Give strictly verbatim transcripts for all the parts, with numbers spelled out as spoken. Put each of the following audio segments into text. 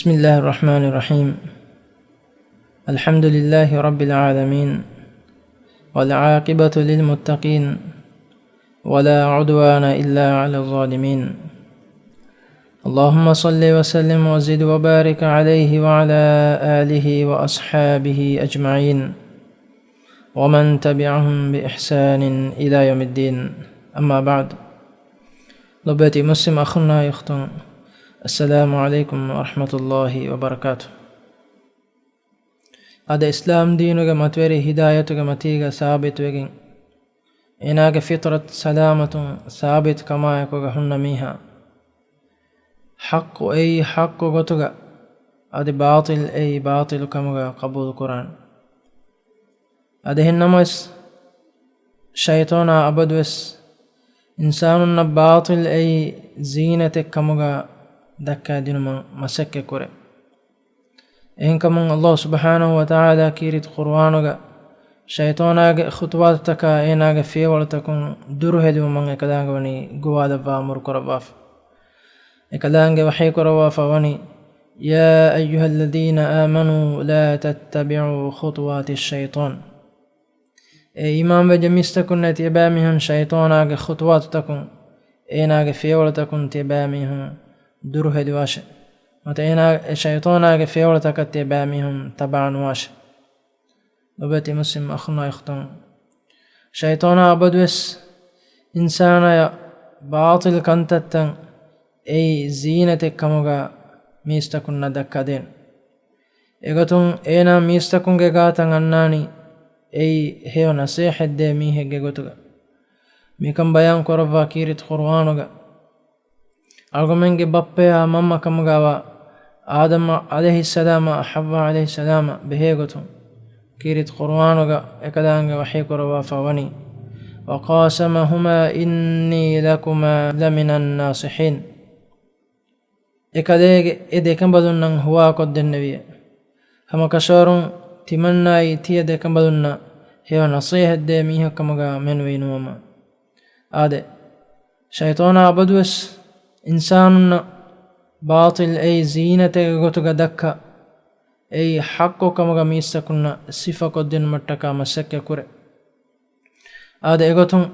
بسم الله الرحمن الرحيم. الحمد لله رب العالمين، والعاقبة للمتقين، ولا عدوان إلا على الظالمين. اللهم صل وسلم وزد وبارك عليه وعلى آله وأصحابه أجمعين، ومن تبعهم بإحسان إلى يوم الدين. أما بعد. ލޮބުވެތި މުސްލިމް އަޚުންނާ އުޚްތުން، السلام عليكم ورحمة الله وبركاته. އަދި އިސްލާމް ދީނުގެ މަތިވެރި ހިދާޔަތުގެ މަތީގަ ސާބިތުވެގެން، އޭނާގެ ފިޠުރަތު ސަލާމަތުން ސާބިތު ކަމާއެކުގަ ހުންނަ މީހާ، ޙައްޤު އެއީ ޙައްޤު ގޮތުގަ، އަދި ބާޠިލް އެއީ ބާޠިލު ކަމުގަ ޤަބޫލު ކުރާނެ. އަދި އެހެން ނަމަވެސް، ޝައިޠާނާ އަބަދުވެސް އިންސާނުންނަށް ބާޠިލް އެއީ ޒީނަތެއް ކަމުގަ ދައްކާދިނުމަށް މަސައްކަތް ކުރޭ. އެހެންކަމުން ﷲ ސުބްޙާނަހޫ ވަތަޢާލާ ކީރިތި ޤުރުއާނުގަ ޝައިޠާނާގެ ޚުޠުވާތުތަކާ އޭނާގެ ފިޔަވަޅުތަކުން ދުރުހެލިވުމަށް އެކަލާނގެ ވަނީ ގޮވާލައްވާ އަމުރު ކުރައްވާފަ. އެކަލާނގެ ވަޙީ ކުރައްވާފަ ވަނީ، يا أيها الذين آمنوا لا تتبعوا خطوات الشيطان. އޭ އީމާންވެއްޖެ މީސްތަކުންނޭ، ތިޔަބައިމީހުން ޝައިޠާނާގެ ޚުޠުވާތުތަކުން، އޭނާގެ ފިޔަވަޅުތަކުން ތިޔަބައިމީހުން ދުރުހެލިވާށެ. ނުވަތަ އޭނާ، ޝައިޠާނާގެ ފިޔަވަޅުތަކަށް ތިޔަބައިމީހުން ތަބާނުވާށެ. ލޮބުވެތި މުސްލިމް އަޚުންނާ އުޚްތުން، ޝައިޠާނާ އަބަދުވެސް އިންސާނާޔަށް ބާޠިލް ކަންތައްތައް އެއީ ޒީނަތެއް ކަމުގަ މީސްތަކުންނަށް ދައްކާދޭނެ. އެގޮތުން އޭނާ މީސްތަކުންގެ ގާތަށް އަންނާނީ އެއީ ހެޔޮ ނަސޭހަތްދޭ މީހެއްގެ ގޮތުގަ. މިކަން ބަޔާން ކުރައްވާ ކީރިތި ޤުރުއާނުގަ، އަޅުގަމެންގެ ބައްޕަޔާ މަންމަ ކަމުގައިވާ އާދަމް ޢަލައިހިއްސަލާމާ ޙައްވާ ޢަލައިހިއްސަލާމަށް ބެހޭގޮތުން، ކީރިތި ޤުރުއާނުގަ އެކަލާނގެ ވަޙީ ކުރައްވާފަ ވަނީ، وقاسمهما إني لكما لمن الناصحين. އެކަލޭގެ އެ ދެކަނބަލުންނަށް ހުވާކޮށްދެންނެވިއޭ. ހަމަކަށަވަރުން ތިމަންނާއީ ތިޔަ ދެކަނބަލުންނަށް ހެޔޮ ނަސޭހަތްދޭ މީހެއްކަމުގަ މެނުވީ ނުވަމަ. އާދެ، ޝައިޠާނާ އަބަދުވެސް އިންސާނުންނަށް ބާޠިލް އެއީ ޒީނަތެއްގެ ގޮތުގަ ދައްކާ، އެއީ ޙައްޤު ކަމުގަ މީސްތަކުންނަށް ސިފަކޮށްދިނުމަށްޓަކާ މަސައްކަތް ކުރޭ. އާދެ، އެގޮތުން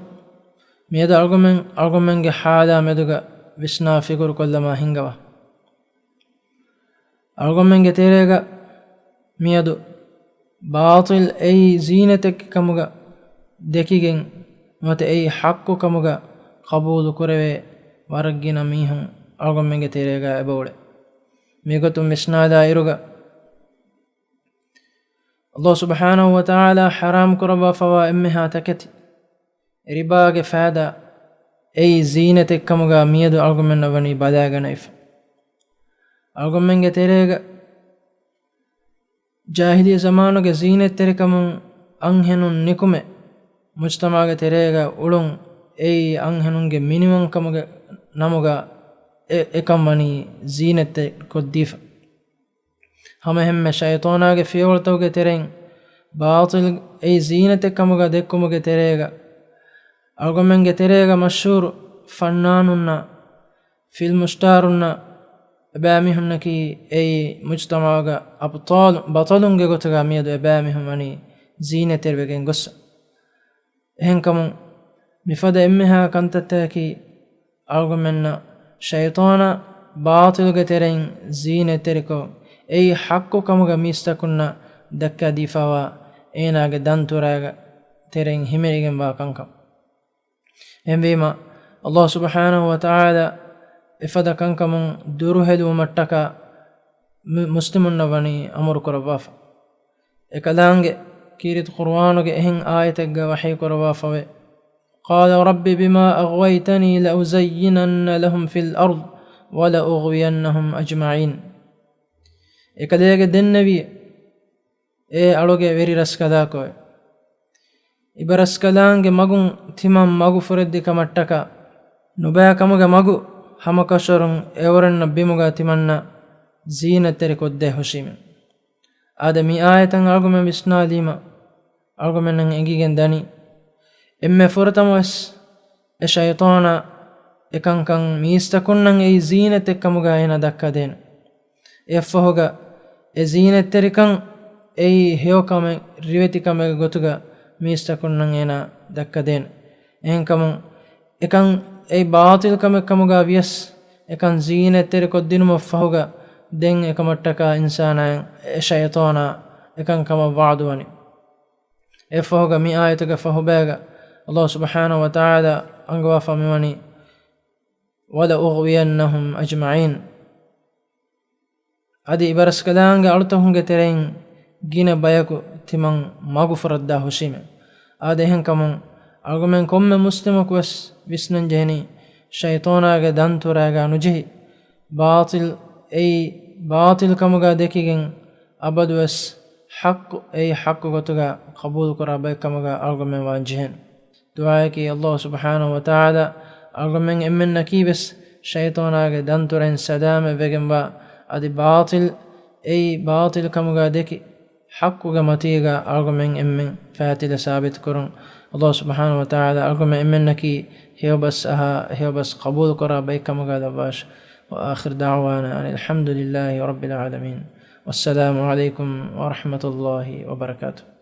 މިއަދު އަޅުގަމެން، އަޅުގަމެންގެ ޙާލާ މެދުގަ ވިސްނާ ފިކުރުކޮށްލަމާ ހިންގަވާ. އަޅުގަމެންގެ ތެރޭގަ މިއަދު ބާޠިލް އެއީ ޒީނަތެއްގެ ކަމުގަ ދެކިގެން، ނުވަތަ އެއީ ޙައްޤު ކަމުގަ ޤަބޫލު ކުރެވޭ ވަރަށް ގިނަ މީހުން އަޅުގަމެންގެ ތެރޭގަ އެބައުޅޭ. މިގޮތުން ވިސްނާލާ އިރުގަ، ﷲ ސުބްޙާނަހޫ ވަތަޢާލާ ޙަރާމް ކުރައްވާފަވާ އެންމެހާ ތަކެތި، ރިބާގެ ފައިދާ، އެއީ ޒީނަތެއްކަމުގަ މިއަދު އަޅުގަމެންނަށް ވަނީ ބަލާގަނެވިފަ. އަޅުގަމެންގެ ތެރޭގަ ޖާހިލީ ޒަމާނުގެ ޒީނަތްތެރިކަމުން އަންހެނުން ނިކުމެ، މުޖްތަމަޢުގެ ތެރޭގަ އުޅުން އެއީ އަންހެނުންގެ މިނިވަންކަމުގެ ނަމުގަ އެ، އެކަން ވަނީ ޒީނަތްތެރި ކޮށްދީފަ. ހަމައެހެންމެ ޝައިޠާނާގެ ފިޔަވަޅުތަކުގެ ތެރެއިން ބާޠިލް އެއީ ޒީނަތެއް ކަމުގަ ދެއްކުމުގެ ތެރޭގަ، އަޅުގަމެންގެ ތެރޭގަ މަޝްހޫރު ފަންނާނުންނާ، ފިލްމު ސްޓާރުންނާ އެބައިމީހުންނަކީ އެއީ މުޖްތަމަޢުގަ އަބްޠާލު، ބަޠަލުންގެ ގޮތުގަ މިއަދު އެބައިމީހުން ވަނީ ޒީނަތްތެރިވެގެން ގޮއްސަ. އެހެންކަމުން، މިފަދަ އެންމެހާ ކަންތައްތަކަކީ، އަޅުގަމެންނަށް ޝައިޠާނާ ބާޠިލުގެ ތެރެއިން ޒީނަތްތެރިކޮށް، އެއީ ޙައްޤު ކަމުގަ މީސްތަކުންނަށް ދައްކާދީފަވާ އޭނާގެ ދަންތުރާގެ ތެރެއިން ހިމެނިގެންވާ ކަންކަން. އެހެންވީމަ، ﷲ ސުބްޙާނަހޫ ވަތަޢާލާ އެފަދަ ކަންކަމުން ދުރުހެލުވުމަށްޓަކާ މު-، މުސްލިމުންނަށް ވަނީ އަމުރު ކުރައްވާފަ. އެކަލާނގެ ކީރިތި ޤުރުއާނުގެ އެހެން އާޔަތެއްގަ ވަޙީ ކުރައްވާފަވޭ، قال رب بما أغويتني لأزينن لهم في الأرض ولأغوينهم أجمعين. އެކަލޭގެ ދެންނެވި، އޭ އަޅުގެ ވެރިރަސްކަލާކޯއެ! އިބަރަސްކަލާނގެ މަގުން ތިމަން މަގުފުރެއްދި ކަމަށްޓަކާ، ނުބައިކަމުގެ މަގު ހަމަކަށަވަރުން އެއުރެންނަށް ބިމުގަ ތިމަންނަ ޒީނަތްތެރި ކޮށްދޭ ހުށީމެ. އާދެ، މި އާޔަތަށް އަޅުގަމެން ވިސްނާލީމަ، އަޅުގަމެންނަށް އެނގިގެން ދަނީ، އެންމެ ފުރަތަމަވެސް އެ ޝައިޠާނާ އެކަންކަން މީސްތަކުންނަށް އެއީ ޒީނަތެއްކަމުގަ އޭނަ ދައްކާދޭނެ. އެއަށްފަހުގަ އެ ޒީނަތްތެރިކަން އެއީ ހެޔޮކަމެއް، ރިވެތިކަމެއްގެ ގޮތުގަ މީސްތަކުންނަށް އޭނާ ދައްކަދޭނެ. އެހެންކަމުން އެކަން އެއީ ބާޠިލް ކަމެއް ކަމުގަ ވިޔަސް، އެކަން ޒީނަތްތެރިކޮށްދިނުމަށްފަހުގަ ދެން އެކަމަށްޓަކާ އިންސާނާއަށް އެ ޝައިޠާނާ އެކަން ކަމަށް ވަޢުދުވަނީ. އެއަށްފަހުގަ މި އާޔަތުގެ ފަހުބައިގަ ﷲ ސުބްޙާނަހޫ ވަތަޢާލާ އަންގަވާފަ މިވަނީ، "وَلَأُغْوِيَنَّهُمْ أَجْمَعِينَ." އަދި އިބަރަސްކަލާނގެ އަޅުތަކުންގެ ތެރެއިން ގިނަ ބަޔަކު ތިމަން މަގުފުރައްދާ ހުށީމެ. އާދެ، އެހެންކަމުން އަޅުގަމެން ކޮންމެ މުސްލިމަކުވެސް ވިސްނަންޖެހެނީ، ޝައިޠާނާގެ ދަންތުރާގަ ނުޖެހި، ބާޠިލް އެއީ ބާޠިލް ކަމުގަ ދެކިގެން، އަބަދުވެސް ޙައްޤު އެއީ ޙައްޤު ގޮތުގަ ޤަބޫލުކުރާ ބައެއް ކަމުގަ އަޅުގަމެން ވާން ޖެހޭނެ. ދުޢާއަކީ ﷲ ސުބްޙާނަހޫ ވަތަޢާލާ އަޅުގަމެން އެންމެންނަކީވެސް ޝައިޠާނާގެ ދަންތުރައިން ސަލާމަތްވެގެންވާ، އަދި ބާޠިލް އެއީ ބާޠިލް ކަމުގަ ދެކި، ޙައްޤުގެ މަތީގަ އަޅުގަމެން އެންމެން ފާތިލަ ސާބިތުކުރުން. ﷲ ސުބްޙާނަހޫ ވަތަޢާލާ އަޅުގަމެން އެންމެންނަކީ ހެޔޮ ބަސް އަހާ، ހެޔޮ ބަސް ޤަބޫލުކުރާ ބައެއް ކަމުގަ ލައްވާށި. وآخر دعوانا أن الحمد لله رب العالمين. والسلام عليكم ورحمة الله وبركاته.